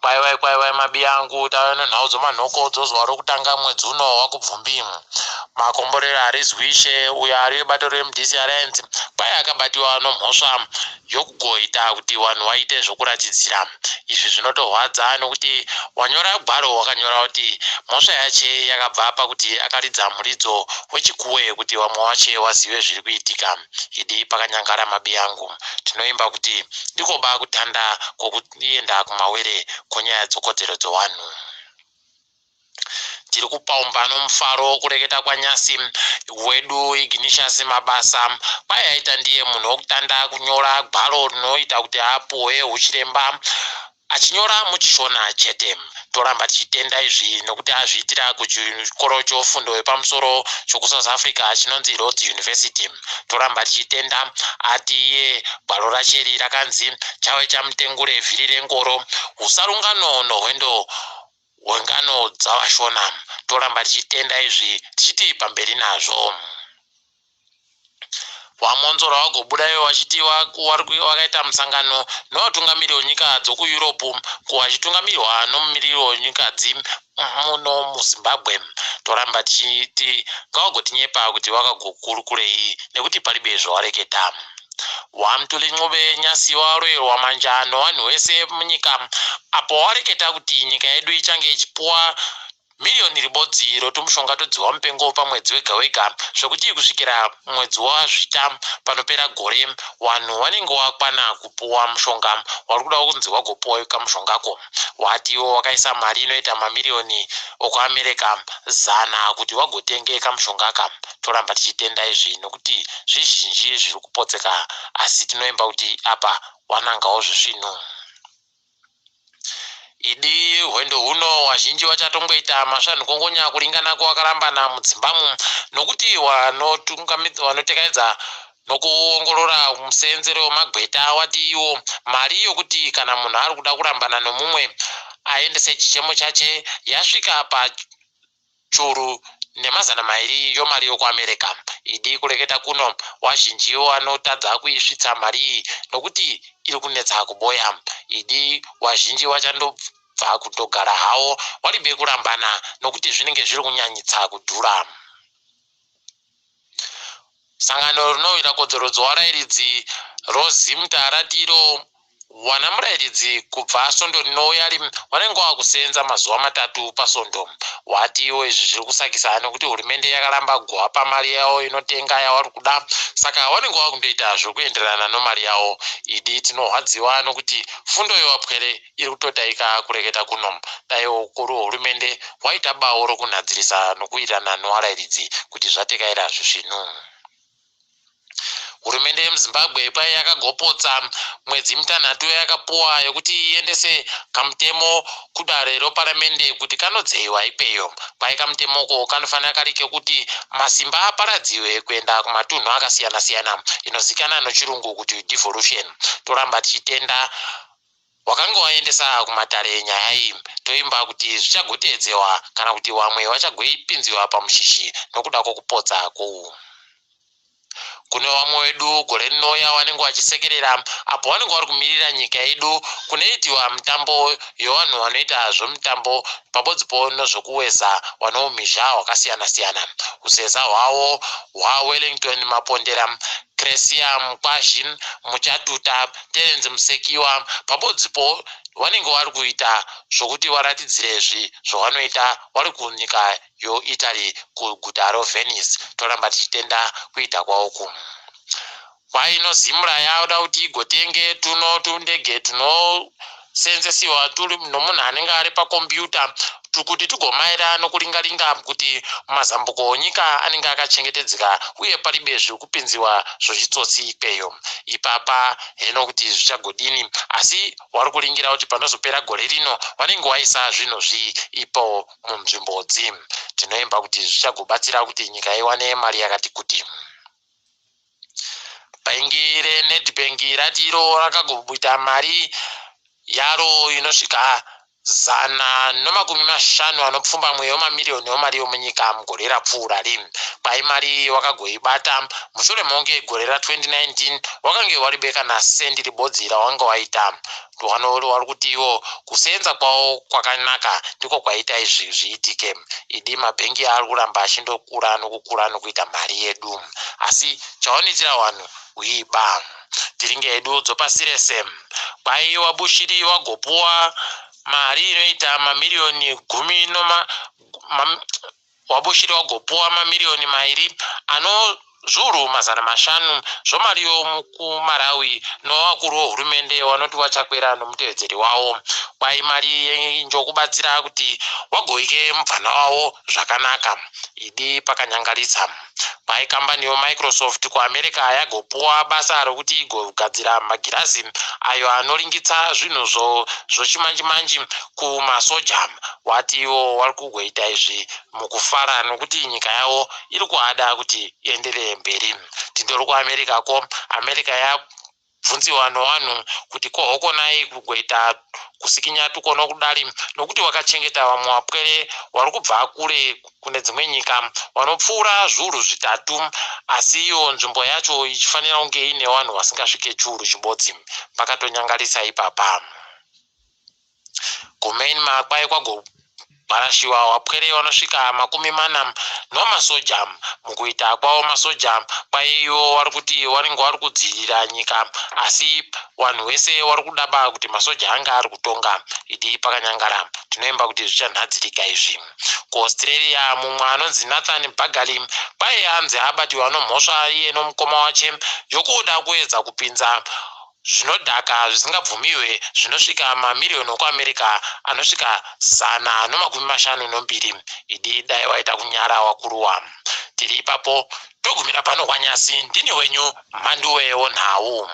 Kwaiwai kwaiwai mabiyangu tave nenhau dzomanhoko dzozuva rokutanga mwedzi uno waKubvumbi. Makomborero Harizwishe uyo ari webato reMDC Alliance kwai akabatiwa nomhosva yokugoita kuti vanhu vaite zvokuratidzira. Izvi zvinotorwadza nokuti wanyora gwaro wakanyora kuti mhosva yache yakabva pakuti akaridza muridzo wechikuwe kuti vamwe vache vazive zviri kuitika. Idi pakanyangara mabiyangu. Tinoimba kuti ndikoba kutanda kwokuenda kumawere kwenyaya dzokodzero dzowanhu. Tiri kupaumba nomufaro kureketa kwaNyasi wedu Ignatius Mabasa. Kwai aita ndiye munhu wokutanda kunyora gwaro rinoita kuti apuhwe huchiremba achinyora muchiShona chete. Toramba tichitenda izvi nokuti azviitira kuchikoro chofundo yepamusoro chokuSouth Africa chinonzi Rhodes University. Toramba tichitenda ati iye gwaro racheri rakanzi chave chamutengure vhiri rengoro, husarungano nohwendo hwengano dzavaShona. Toramba tichitenda izvi tichiti pamberi nazvo. VaMwonzora vagobuda ivo vachiti vakaita musangano nevatungamiri venyika dzokuEurope vachitungamirwa nomumiriri wenyikadzi muno muZimbabwe. Toramba tichiti ngavagotinyepa kuti vakagokurukurei nekuti paribe zvawareketa. WaMthuli Ncube nyasi waroerwa manja nowanhu wese munyika apo wareketa kuti nyika yedu ichange ichipuwa miriyoni ribodzi rotumushonga todziwa mupengo pamwedzi wega wega zvekuti kusvikira mwedzi waZvita panopera gore wanhu wanenge wakwana kupuwa mushonga wari kuda kunzi wagopuwa kamushongako. Wati iwo wakaisa mari inoita mamiriyoni okuAmerica zana kuti wagotenge kamushonga aka. Toramba tichitenda izvi nokuti zvizhinji zviri kupotseka asi tinoimba kuti apa wanangawo zvisvinu. Idi hwendo huno wazhinji wachatongoita masvanhukongonya kuringana kwewakarambana mudzimbamu nokuti wanotekaidza nokuongorora museenzero wemagweta wati iwo mari yokuti kana munhu ari kuda kurambana nomumwe aendese chichemo chache yasvika pa churu nemazana mairi yomari yokuAmerica. Idi kureketa kuno wazhinji wanotadza kuisvitsa mari iyi nokuti iri kunetsa kuboya. Idi wazhinji wachandobva kundogara hawo waribe kurambana nokuti zvinenge zviri kunyanyitsa kudhura. Sangano rinorwira kodzero dzevarairidzi roZimta rati iro wana murairidzi kubva svondo rinouya vanenge vakuseenza mazuva matatu pasvondo. Wati iwo izvi zviri kusakisa nekuti hurumende yakaramba kuvapa mari yavo inotenga yavari kuda saka vanenge vakundoita zvekuenderana nomari yavo. Idi tinorwadziwa nokuti fundo yevapwere iri kutotaika kureketa kuno. Dai ukuru hwehurumende hwaita bawo rokunhadzirisa nokuwirirana novarairidzi kuti zvatekaira zvisvinu. Hurumende yemuZimbabwe kwai yakagopotsa mwedzi mitanhatu yayakapuwa yekuti iendese kamutemo kudare roparamende kuti kanodzeiwa ikweyo. Kwai kamutemoko kanofanira kari kekuti masimba aparadziwe kuenda kumatunhu akasiyana-siyana inozikanwa nochirungu kuti devolution. Toramba tichitenda Wakange waendesa kumatare nyaya iyi toimba kuti zvichagoteedzewa kana kuti wamwe wachagoipinziwa pamushishi nokuda kwokupotsa kwowu. Kune wamwe wedu gore rinouya wanenge wachisekerera apo wanenge wari kumirira nyika yedu kunoitiwa mitambo yewanhu wanoita zvomitambo pabodzipo nozvokuweza wane umhizha hwakasiyana-siyana. Useza hwawo hwaWellington Mapondera, Cresia Mukwazhi, Muchatuta, Terence Musekiwa pabodzipo wanenge wari kuita zvokuti waratidzire zvi zvawanoita wari kunyika yoItaly kuguta roVenice. Toramba tichitenda kuita kwawo uku. Kwaino Zimra yaoda kuti igotenge tuno tundege tunoseenzesiwa turi nomunhu anenge ari pakombiyuta kuti tugomaira nokuringaringa kuti mazambuko onyika anenge akachengetedzeka uye paribe zviri kupinziwa zvochitsotsi ikweyo. Ipapa heno kuti zvichagodini asi wari kuringira kuti panozopera gore rino wanenge waisa zvinhu zvi ipo munzvimbodzi. Tinoimba kuti zvichagobatsira kuti nyika iwane mari yakati kuti. Bhengi reNedbank rati iro rakagobuita mari yaro inosvika. 157 wemamiriyoni wemari yomunyika mugore rapfuura ri. Kwai mari iyi wakagoibata mushure mekunge gore ra2019 wakange waribeka nasendi ribodzi rawanga waita. Rwano wari kuti iwo kuseenza kwavo kwakanaka ndiko kwaita izvi zviitike. Idi mabhengi ari kuramba achindokura nokukura nokuita mari yedu, asi chawanitira vanhu kuiba. Tiringe hedu dzopasi rese. Kwai waBushiri wagopuwa mari inoita mamiriyoni gumi noma ma, waBushiri wagopuwa mamiriyoni 2 ano zviuru 500 zvomari yomukuMarawi novakuru vehurumende vanoti vaChakwera nomutevedzeri wavo. Kwai mari njokubatsira kuti wagoike mubvana wavo zvakanaka. Idi pakanyangaritsa. Kwai kambani yoMicrosoft kuAmerica yagopuwa basa rokuti igogadzira magirazi ayo anoringitsa zvinhu zvochimanjimanji kumasoja. Wati ivo vari kugoita izvi mukufara nokuti nyika yavo iri kuada kuti ienderere mberi. Tindori kuAmerica ko America yabvunziwa novanhu kuti ko hokonai kugoita kusikinya tukono kudari nokuti wakachengeta vamwe vapwere vari kubva kure kune dzimwe nyika vanopfuura zviuru 3, asi iyo nzvimbo yacho ichifanira kunge iine vanhu vasingasvike chiuru chibodzi. Pakatonyangarisa ipapa. KuMyanmar kwai kwagobharashiwa wapwere vanosvika 40 nomasoja. Mukuita kwavo masoja, kwai ivo vari kuti vanenge vari kudzivirira nyika, asi vanhu vese vari kudaba kuti masoja anga ari kutonga. Idi pakanyangara. Tinoimba kuti zvichanhadzirika izvi. KuAustralia mumwe anonzi Nathan Bagali kwai anzi abatiwa nomhosva iye nomukoma wache yokuda kuedza kupinza zvinodhaka zvisingabvumiwe zvinosvika mamiriyoni okuAmerica anosvika 152. Idi dai waita kunyara wakuruwa. Tiri ipapo togumira pano kwanyasi. Ndini wenyu Mhanduwe wonhau.